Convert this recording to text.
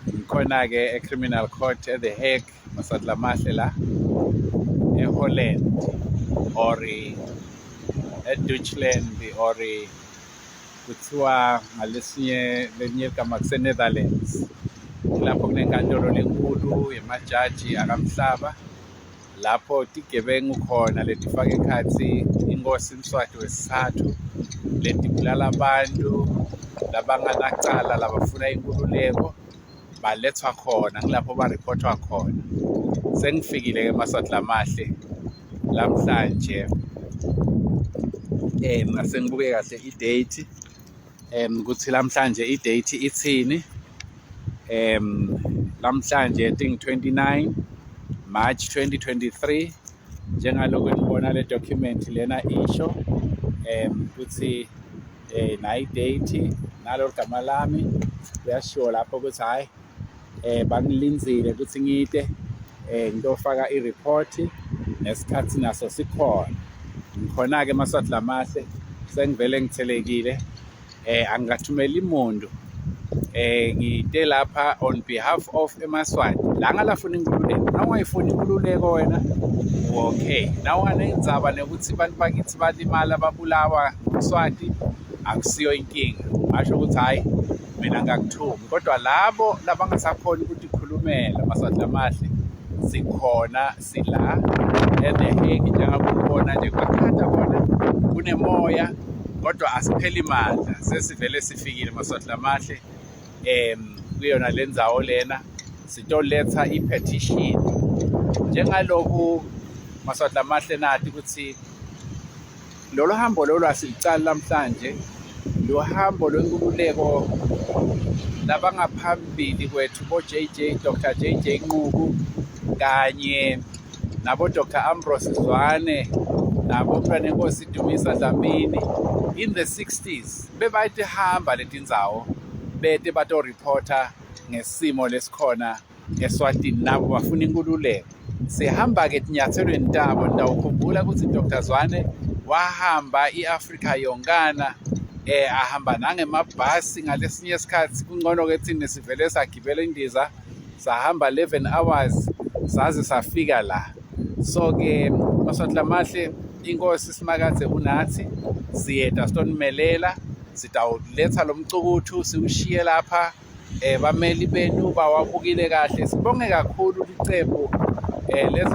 Ngikhona-ke e-Criminal Court e-The Hague, Maswati Lamahle la e-Holland or e-Deutschland or kuthiwa ngalesinye lelinye igama kuse-Netherlands. Lapho kunenkantolo lenkulu yemajaji akamhlaba lapho tigebengu khona letifaka ekhatsi inkosi Mswati wesithathu letibulala abantu labanganacala labafuna inkululeko balethwa khona ngilapho bariphothwa khona. Sengifikile-ke Maswati Lamahle lamhlanje asengibuke kahle i-date ukuthi lamhlanje i-date ithini. Lamhlanje ting 29 March 2023, njengaloku nibona le document lena isho ukuthi nayi i-date nalo ligama lami. Kuyashiwo lapho ukuthi hhayi, bangilindzile ukuthi ngite ngitofaka i-report nesikhathi naso sikhona. Ngikhona-ke Maswati Lamahle, sengivele ngithelekile, angikathumeli muntu, ngite lapha on behalf of eMaswati la ngalafuna inkululeko. Na ungayifuni inkululeko wena, okay. Na unganendzaba nekuthi abantu bakithi balimala babulawa nguMswati, akusiyo inkinga, ngasho ukuthi hhayi, mina ngangithumi. Kodwa labo labangasakhoni ukutikhulumela, Maswati Lamahle, sikhona, sila e-The Hague. Njengoba ubona nje kwakade kona kunemoya, kodwa asipheli mandla, sesivele sifikile Maswati Lamahle kuyona le ndzawo lena sitoletha i-petition. Njengaloku Maswati Lamahle nathi ukuthi lolu hambo lolu asilicali namhlanje, lo hambo lwenkululeko labangaphambili kwethu bo-JJ, Dr JJ Nquku kanye nabo Dr Ambrose Zwane nabo Mntwanenkosi Dumisa Dlamini in the 60s bebathi hamba letindzawo bete bato-reporta ngesimo lesikhona eSwatini, nabo bafuna inkululeko. Sihamba-ke etinyathelweni tabo. Nitawukhumbula ukuthi Dr Zwane wahamba i-Afrika yonkana, ahamba nangemabhasi ngalesinye isikhathi. Kungcono-ke thina sivele sagibela indiza sahamba 11 hours saze safika la. So-ke Maswati Lamahle, inkosi Simakadze unathi, siyeda sitonimelela, sitawuletha lo mcukuthu siwushiye lapha. Bameli benu bawabukile kahle. Sibonge kakhulu licembu lezo